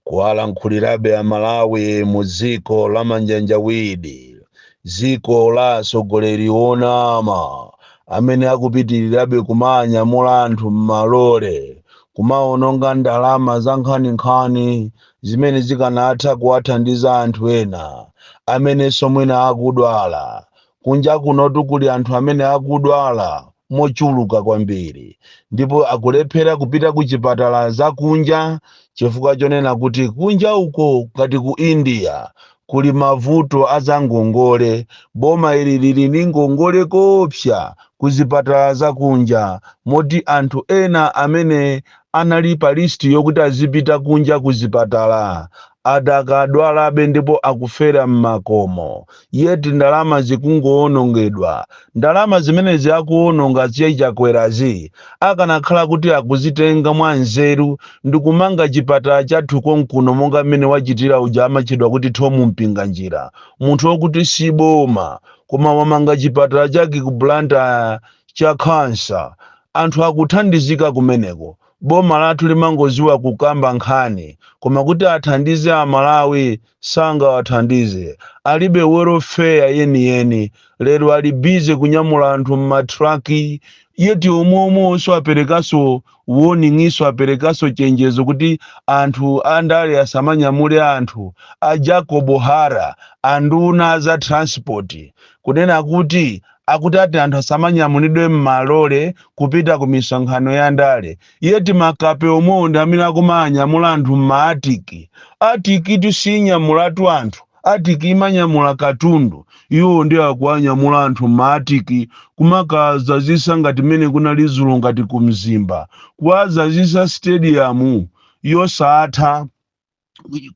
Kuwalankhulirabe Amalawi mu dziko la manjanjawidi, dziko la atsogoleri onama amene akupitirirabe kumanyamula anthu m'malole, kumaononga ndalama za nkhaninkhani zimene zikanatha kuwathandiza anthu ena amenenso mwina akudwala. Kunja kunotu kuli anthu amene akudwala mochuluka kwambiri ndipo akulephera kupita ku chipatala zakunja chifukwa chonena kuti kunja uko, ngati ku India, kuli mavuto azangongole. Boma ili lili ndi ngongole kopsa ku zipatala zakunja, moti anthu ena amene anali pa list yokuti azipita kunja ku zipatala adakadwalabe ndipo akufera m'makomo, yet ndalama zikungowonongedwa. Ndalama zimenezi akuwononga zichakwerazi, akanakhala kuti akuzitenga mwa nzeru ndikumanga chipatala chathu konkuno, monga mmene wachitira uja amatchedwa kuti Thom Mpinganjira, munthu wokuti si boma koma wamanga chipatala chake ku Blantyre cha kansa, anthu akuthandizika kumeneko. Boma lathu limangoziwa kukamba nkhani, koma kuti athandize Amalawi sangawathandize, alibe welfare yeniyeni. Lero ali busy kunyamula anthu mmatraki, yet omweomwenso aperekaso warning, iso aperekaso chenjezo kuti anthu andale asamanyamule anthu. A Jacob Hara, anduna za transport, kunena kuti akuti ati anthu asamanyamulidwe m'malole kupita ku misonkhano ya ndale, yet makape omwewo ndi amene akumanyamula anthu m'ma Artic. Artic tusinyamulatu anthu, Artic imanyamula katundu. Iwo ndi akuanyamula anthu m'ma Artic kumakazazisa ngati mmene kunali dzulo, ngati ku Mzimba, kuwazazisa stadium yosatha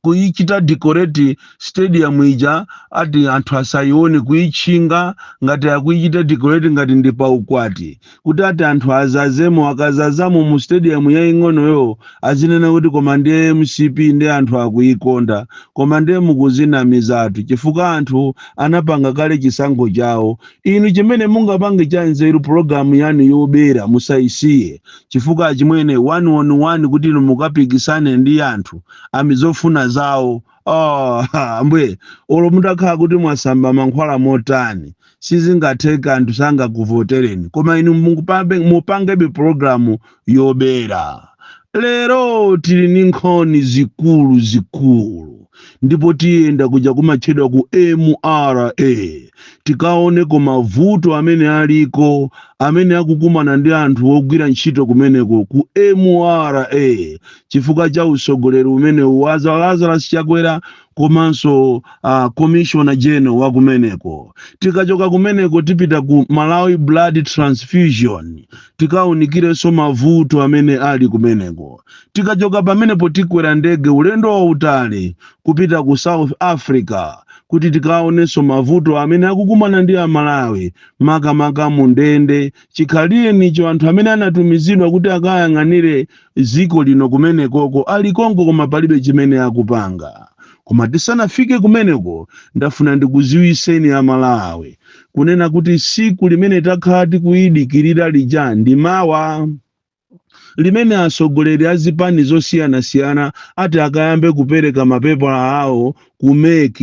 kuyichita decorate stadium ija, ati anthu asayione, kuyitchinga ngati akuyichita decorate ngati ndi paukwati, kuti ati anthu azazemo. Akazazamo mu stadium yaying'onoyo, azinena kuti koma ndiye MCP, ndi anthu akuyikonda. Koma ndiye mukuzinamizatu, chifukwa anthu anapanga kale chisankho chawo. Inu chimene mungapange cha nzeru, pologalamu yanu yobera musayisiye, chifukwa chimwene one on one kuti inu mukapikisane ndi anthu amizofuna zawo, oh, mbwe olo mutakhala kuti mwasamba mankhwala motani, sizingatheka, anthu sangakuvotereni. Koma inu mupangebe pologalamu yobera. Lero tili ndi nkhani zikulu zikulu, ndipo tiyenda kuja kumatchedwa ku MRA, tikaoneko mavuto amene aliko, amene akukumana ndi anthu ogwira ntchito kumeneko ku MRA chifukwa cha usogoleri umene waza Lazarus Chakwera komanso Commissioner General wa kumeneko. Tikachoka kumeneko tipita ku Malawi Blood Transfusion, tikawunikirenso mavuto amene ali kumeneko. Tikachoka pamenepo tikwera ndege ulendo wautali kupita ku South Africa kuti tikaonenso mavuto amene akukumana ndi Amalawi, makamaka mu ndende. Chikhalirenicho anthu amene anatumizidwa kuti akayang'anire dziko lino kumenekoko ali konko, koma palibe chimene akupanga. Koma tisanafike kumeneko, ndafuna ndikuziwiseni Amalawi kunena kuti siku limene takhala tikuyidikirira lija ndi mawa, limene atsogoleri a zipani zosiyanasiyana ati akayambe kupereka mapepala awo ku MEC,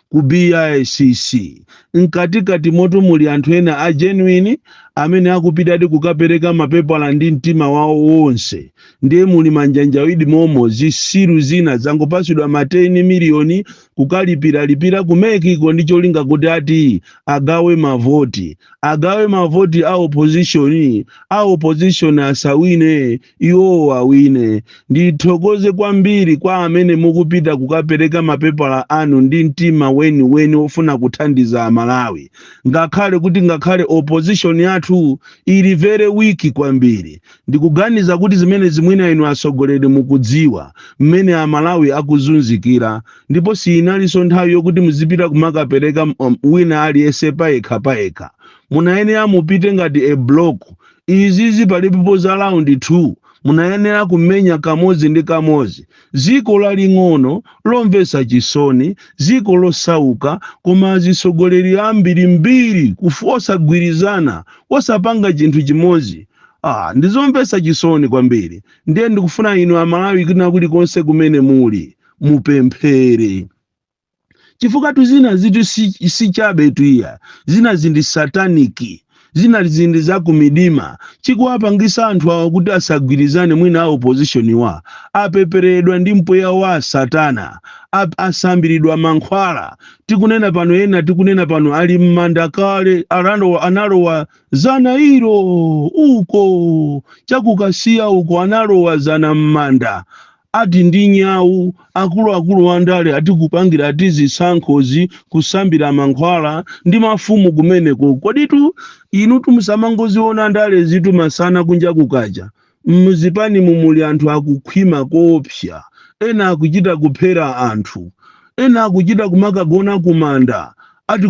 ku BICC. Mkatikati moto muli anthu ena a genuine amene akupitadi kukapereka mapepala ndi mtima wawo wonse, ndiye muli manjanjawidi momo, zisilu zina zangopasidwa ma 10 miliyoni kukalipiralipira ku MEC ko ndi cholinga kuti ati agawe mavoti, agawe mavoti a opposition, a opposition asawine, iwowo awine. Ndithokoze kwambiri kwa amene mukupita kukapereka mapepala anu ndi mtima weniweni wofuna kuthandiza Amalawi, ngakhale kuti ngakhale opposition yathu ili very weak kwambiri. Ndikuganiza kuti zimene zimwina inu atsogoleri mukudziwa mmene Amalawi akuzunzikira, ndipo sinalinso nthawi yokuti muzipita kumakapereka wina aliyense payekha payekha. Munayenera mupite ngati a block. Izizi palipopo za round 2, munayenera kumenya kamodzi ndi kamodzi. Dziko laling'ono lomvetsa chisoni, dziko losauka, koma atsogoleri ambirimbiri osagwirizana, osapanga chinthu chimodzi. Ah, ndizomvetsa chisoni kwambiri. Ndiye ndikufuna inu Amalawi kwina kulikonse kumene muli, Mupemphere, chifukwa zina zitu si chabe tuiya, zina zindi satanic, zina zindi zakumidima. Chikuwapangisa anthu awa kuti asagwirizane, mwina a opposition wa apeperedwa ndi mpweya wa satana, asambiridwa mankhwala. Tikunena pano, ena tikunena pano ali m'manda kale, analowa zana ilo uko chakukasiya uko, analowa zana m'manda ati ndi nyawu. Akuluakulu andale atikupangira ati zisankhozi kusambira mankhwala ndi mafumu kumeneko. Koditu inu tumusamangoziona ndale zitu masana kunja kukacha. Muzipani mumuli anthu akukhwima koopsa, ena akuchita kuphera anthu, ena akuchita kumakagona kumanda ati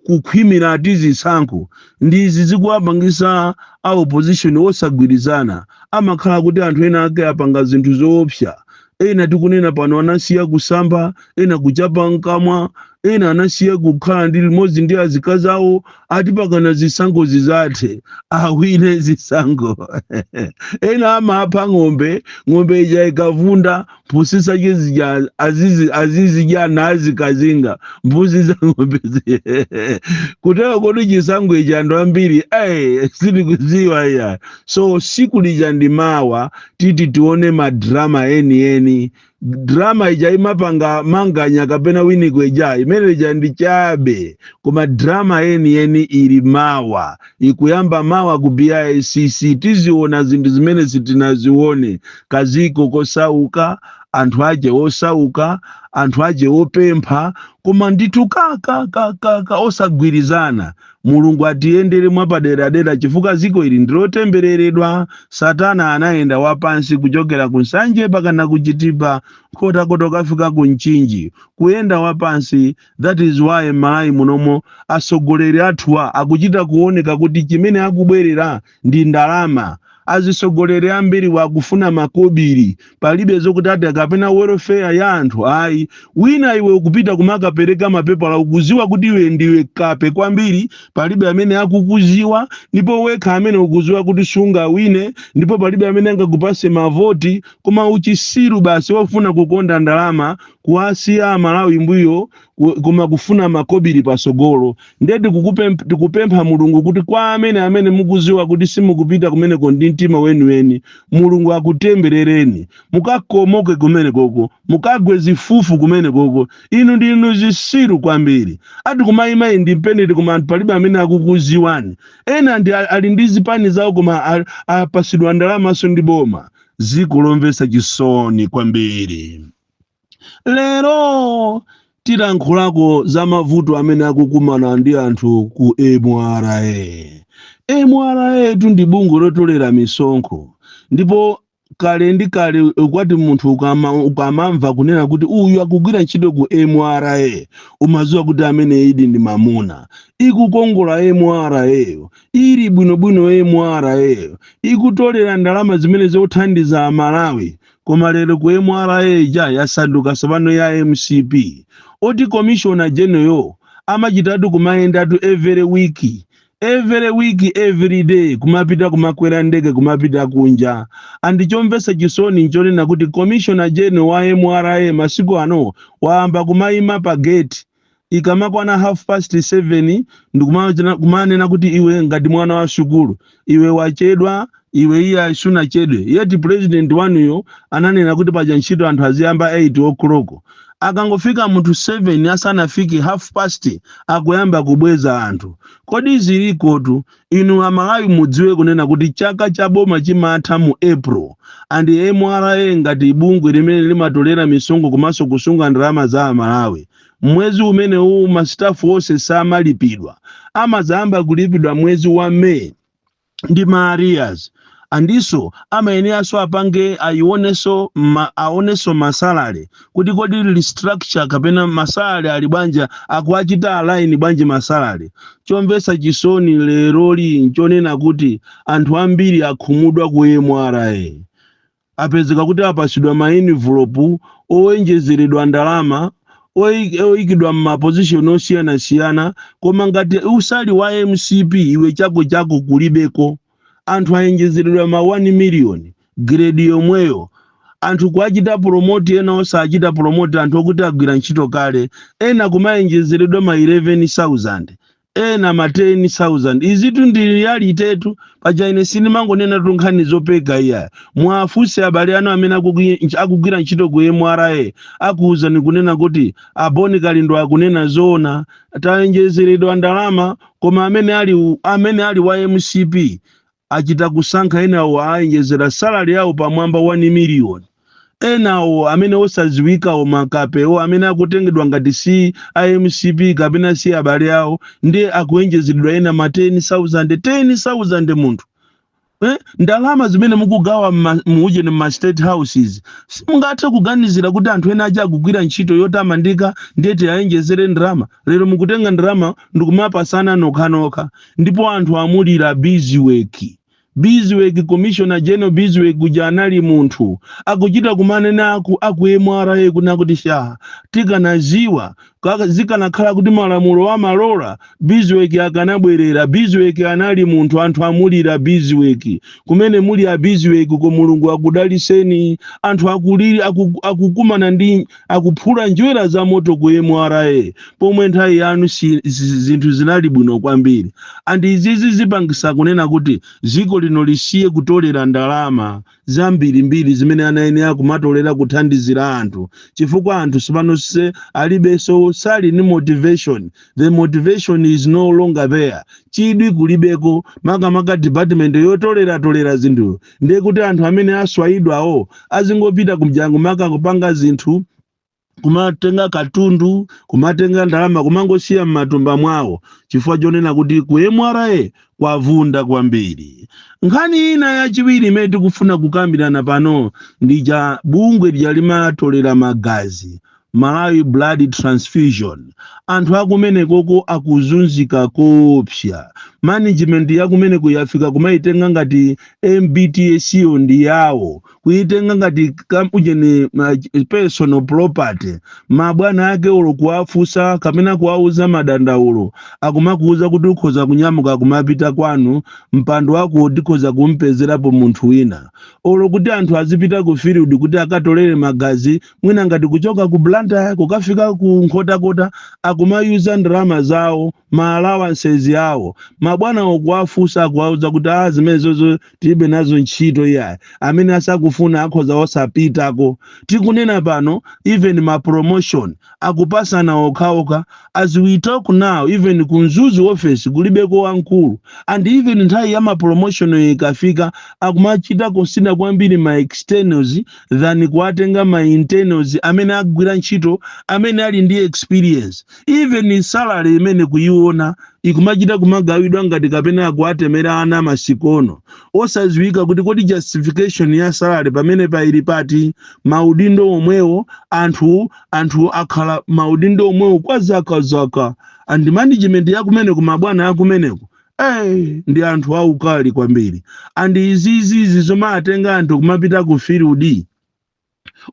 kukhwimira ati zisankho. Ndizi zikuwapangisa a opposition osagwirizana. Amakhala kuti anthu ena ake apanga zinthu zoopsa. Ena tikunena pano anasiya kusamba, ena kuchapa mkamwa, ena anasiya kukhala ndi limodzi ndi azikazi awo, ati pakana zisankho zizathe, awine zisankho. Ena amapha ng'ombe, ng'ombe ija ikavunda, mphutsi zake zija azizidya nazikazinga mbuzi za ng'ombe kutero kodi chisankho ichi anthu ambiri sitikudziwa iya. So siku lija ndi mawa, titi tione madrama enieni. Drama ija imapanga manganya kapena winiko ija, imene ija ndi chabe, koma drama enieni ili mawa, ikuyamba mawa ku BICC. Tiziona zinthu zimene sitinazione. Kaziko kosauka, anthu aje osauka, anthu aje opempha, koma ndithu kakakakaka osagwirizana. Mulungu atiyendere mwapaderadera, chifukwa ziko ili ndilotembereredwa. Satana anayenda wapansi kuchokera ku Nsanje pakana kuchitipa, Nkhotakota, kafika ku Mchinji, kuyenda wapansi. That is why Malawi munomo asogoleri athuwa akuchita kuoneka kuti chimene akubwerera ndi ndalama. Azisogoleri ambiri wakufuna makobiri, palibe zokuti ati kapena welfare ya anthu, ayi. Wina iwe ukupita kumakapereka mapepala, ukuziwa kuti iwe ndiwe kape kwambiri, palibe amene akukuziwa, ndipo wekha amene ukuziwa kuti sungawine, ndipo palibe amene angakupase mavoti, koma uchisiru basi wofuna kukonda ndalama, kuwasiya Amalawi mbuyo, koma kufuna makobiri pasogolo. Ndiye tikupempha Mulungu kuti kwa amene mukuziwa kuti simukupita kumeneko ndi mtima weniweni, Mulungu akutemberereni, mukakomoke kumenekoko, mukagwe zifufu kumenekoko. Inu ndinu zisiru kwambiri, ati kumayima independent, koma anthu palibe amene akukuziwani. Ena ndi ali ndi zipani zawo, koma apasidwa ndalamaso ndi boma. Ziko lomvetsa chisoni kwambiri. Lero tilankhulako za mavuto amene akukumana ndi anthu ku MRA. MRA tu ndi bungwe lotolera misonkho, ndipo kale ndi kale ukwati munthu ukamamva kunena kuti uyu akugwira ntchito ku MRA, umadziwa kuti amene idi ndi mamuna. Ikukongola MRA, ili bwinobwino MRA, ikutolera ndalama zimene zikuthandiza Amalawi. Koma lero ku MRA ija yasanduka tsopano ya MCP, oti commissioner general amachitatu kumayendatu every week, every week, every day, kumapita kumakwera ndege kumapita kunja. Andichomvetsa chisoni nchonena kuti commissioner general wa MRA masiku ano wayamba kumayima pa gate ikamakwana 7:30 ndikumanena kuti, "Iwe ngati mwana wa sukulu, iwe wachedwa, iwe iye sunachedwe." Yeti president wanuyo ananena kuti paja ntchito anthu aziyamba 8 o'clock. Akangofika munthu 7 asanafike half past, akuyamba kubweza anthu. Kodi zilikotu? Inu Amalawi mudziwe kunena kuti chaka cha boma chimatha mu April, and MRA ngati bungwe limene limatolera misonkho komanso kusunga ndalama za Amalawi, mwezi umene uwu ma staff onse samalipidwa, amazayamba kulipidwa mwezi wa May ndi ma arrears. Andiso amayeneranso apange ayionenso aonenso ma salary kuti kodi restructure kapena ma salary ali bwanja, akuachita align bwanji ma salary. Chomvetsa chisoni leroli nchonena kuti anthu ambiri akhumudwa ku MRA. Apezeka kuti apasidwa ma envelope owenjezeredwa ndalama, oyikidwa m'ma position osiyanasiyana, koma ngati usali wa MCP, iwe chako chako kulibeko. Anthu ayenjezeredwa ma 1 million, grade yomweyo. Anthu kuachita promote, ena osachita promote, anthu okuti agwira ntchito kale, ena kumayenjezeredwa ma 11,000, ena ma 10,000. Izitu ndi reality tu. Paja ine sindimangonena tu nkhani zopeka iya. Mwafunse abale anu amene akugwira ntchito ku MRA, akuwuzani kunena kuti a Bon Kalindo akunena zoona. Tayenjezeredwa ndalama, koma amene ali wa MCP achita kusankha, enawo ayenjezera salary yawo pamwamba 1 million. Enawo amene osaziwikawo, makapewo amene akutengedwa ngati si iMCP kapena si abale awo, ndiye akuyenjezeredwa ena ma 10,000, 10,000 munthu. Ndalama zimene mukugawa muuje ma state houses, simungathe kuganizira kuti anthu ena aja akugwira ntchito yotamandika, ndiye tiayenjezere ndalama? Lero mukutenga ndalama ndikumapasana nokhanokha, ndipo anthu amulira Biziwek. Biziwek, Commissioner General Biziwek kuja anali munthu akuchita kumanena aku MRA kuna kuti sha tikanaziwa zikanakhala kuti malamulo amalola, Biziwek akanabwerera. Biziwek anali munthu. Anthu amulira Biziwek. Kumene muli a Biziwek ko, Mulungu akudaliseni. Anthu akuliri akukumana ndi akuphula njwera za moto ku MRA, pomwe nthawi yanu zinthu zinali bwino kwambiri. And izizi zipangisa kunena kuti dziko lino lisiye kutolera ndalama zambirimbiri zimene anayenera kumatolera kuthandizira anthu, chifukwa anthu sipano se alibenso, sali ni motivation. The motivation is no longer there. Chidwi kulibeko, makamaka department yotoleratolera zinthu. Ndiye kuti anthu amene aswayidwawo azingopita kumjango maka kupanga zinthu, kumatenga katundu, kumatenga ndalama, kumangosiya m'matumba mwawo, chifukwa chonena kuti ku MRA kwavunda kwambiri. Nkhani ina yachiwiri imene tikufuna kukambirana pano ndi cha bungwe lija limatolera magazi, Malawi Blood Transfusion. Anthu akumenekoko akuzunzika koopsa. Management yakumeneko yafika kumayitenga ngati MBTS yo ndi yawo, kuyitenga ngati ujeni personal property. Mabwana ake olo kuwafunsa kapena kuwauza madandaulo, akumakuuza kuti ukhoza kunyamuka kumapita kwanu, mpando wako tikhoza kumpezerapo munthu wina. Olo kuti anthu azipita ku field kuti akatolere magazi, mwina ngati kuchoka ku Blantyre kukafika ku Nkhotakota, akumayuza ndalama zawo, ma allowances yawo. Mabwana okuwafunsa, akuwauza kuti a zimenezozo tilibe nazo ntchito iyayi, amene asakufuna akhoza osapitako. Tikunena pano, even ma promotion akupasana okhaokha. As we talk now, even ku Mzuzu office kulibeko wamkulu. And even nthawi ya ma promotion ikafika, akumachita consider kwambiri ma externals than kuwatenga ma internals amene agwira ntchito, amene ali ndi experience. Even salary imene kuiona ikumachita kumagawidwa ngati kapena akuwatemera ana masikono, osadziwika kuti kodi justification ya salary pamene paili pati. Maudindo omwewo, anthu akhala maudindo omwewo kwa zakazaka. And management yakumeneko, mabwana yakumeneko, ndi anthu aukali kwambiri. And izizizi zomatenga anthu kumapita ku field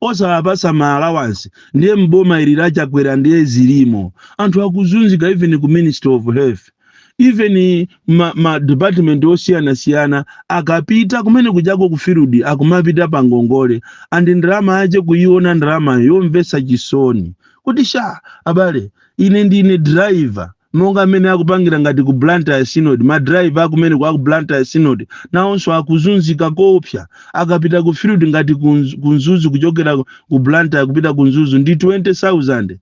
osawapasa ma allowance, ndiye mboma ili lachakwera ndiye zilimo. Anthu akuzunzika, even ku Ministry of Health, even ma department osiyanasiyana. Akapita kumene kujako ku field, akumapita pa ngongole, and ndalama yache kuiona, ndalama yomvetsa chisoni kuti sha abale, ine ndine driver, monga amene akupangira ngati ku Blantyre Synod. Ma driver akumene kwa ku Blantyre Synod nawonso akuzunzika koopsa. Akapita ku field ngati ku Mzuzu, kuchokera ku Blantyre kupita ku Mzuzu ndi 20,000,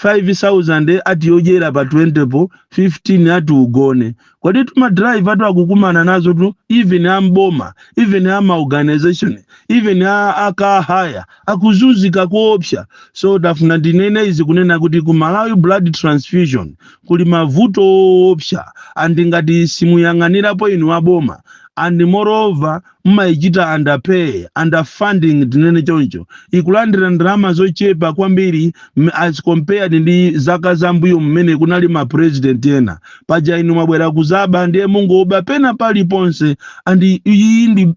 5000 ati yodyera pa 20 po, 15 ati ugone. Kodi tuma driver atu akukumana nazo tu, even amboma, even ama organization, even a car hire akuzunzika koopsa. So tafuna ndinene izi kunena kuti ku Malawi Blood Transfusion kuli mavuto oopsa, and ngati simuyang'anirapo inu aboma, and moreover mmayichita underpay, underfunding tinene choncho, ikulandira ndalama zochepa kwambiri as compared ndi zaka zambuyo mmene kunali ma president ena. Paja inu mwabwera kuzaba, ndiye mungoba pena paliponse. And iyi ndi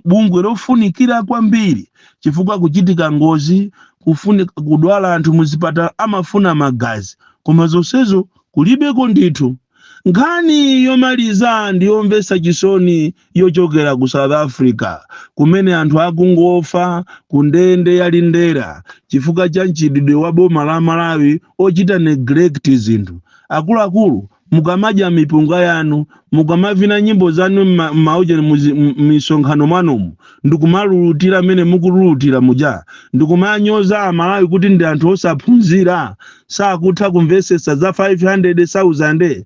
bungwe lofunikira kwambiri, chifukwa kuchitika ngozi, kudwala anthu muzipatala, amafuna magazi, koma zonsezo kulibeko ndithu. Nkhani yomaliza ndi yomvetsa chisoni yochokera ku South Africa, kumene anthu akungofa ku ndende ya Lindela chifukwa cha mchitidwe wa boma la Malawi ochita neglect zinthu. Akuluakulu, mukamadya mipunga yanu, mukamavina nyimbo zanu m'maujeni, m'misonkhano mwanumu, ndikumalulutira mmene mukululutira muja, ndikumanyoza Amalawi kuti ndi anthu osaphunzira, sakutha kumvetsetsa za 500,000,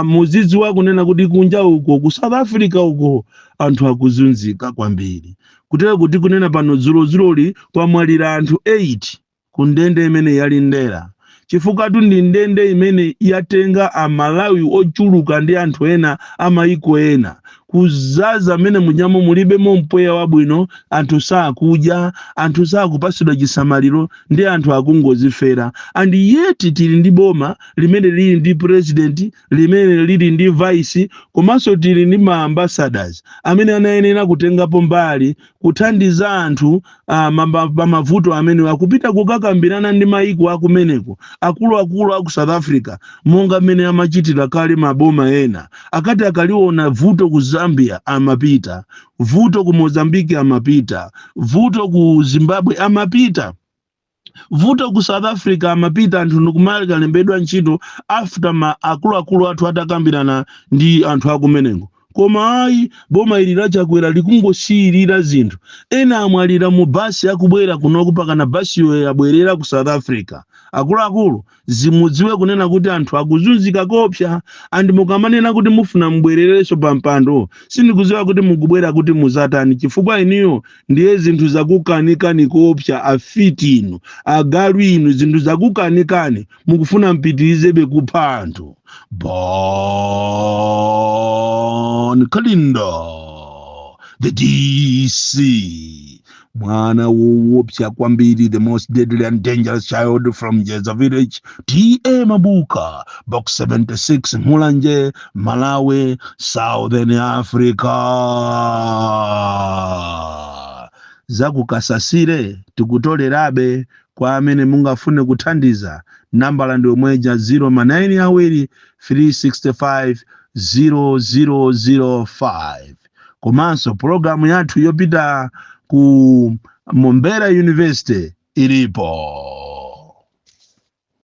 muzidziwa kunena kuti kunja uko ku South Africa uko anthu akuzunzika kwambiri, kutero kuti kunena pano, dzulozuloli kwamwalira anthu 8 ku ndende imene ya Lindela, chifukwa tu ndi ndende imene yatenga Amalawi ochuluka ndi anthu ena amayiko ena. Kuzaza mmene munyamo, mulibemo mpweya wabwino, anthu sakudya, anthu sakupasidwa chisamaliro, ndi anthu akungozifera. And yet tili ndi boma limene lili ndi president, limene lili ndi vice, komanso tili ndi ma ambassadors amene anayenera kutengapo mbali kuthandiza anthu pa mavuto amene akupita kukakambirana ndi maiko akumeneko, akuluakulu aku South Africa, monga mmene amachitira kale maboma ena. Akati akaliona vuto ku Zambia amapita, vuto ku Mozambique amapita, vuto ku Zimbabwe amapita, vuto ku South Africa amapita, anthu ndikumakalembedwa ntchito after ma akuluakulu athu atakambirana ndi anthu akumeneko. Koma ayi, boma ili laChakwera likungosiyirira zinthu. Ena amwalira mu basi akubwera kunoku, pakana basiyo yabwerera ku South Africa. Akuluakulu, zimudziwe kunena kuti anthu akuzunzika kopsa, and mukamanena kuti mufuna mubwererenso pa mpando, sindikudziwa kuti mukubwera kuti muzatani, chifukwa iniyo ndiye zinthu zakukanikani kopsa. Afiti inu, agalu inu, zinthu zakukanikani, mukufuna mpitirizebe kupha anthu. Bon Kalindo, the DC, mwana woopsa kwambiri, the most deadly and dangerous child from Jeza Village, T/A Mabuka, Box 76, Mulanje, Malawi, Southern Africa. Zakukasasire tikutolerabe. Kwa amene mungafune kuthandiza, nambala ndi omweja, 0 ma 9 awiri 365 0005. Komanso pologalamu yathu yopita ku Mombera University ilipo.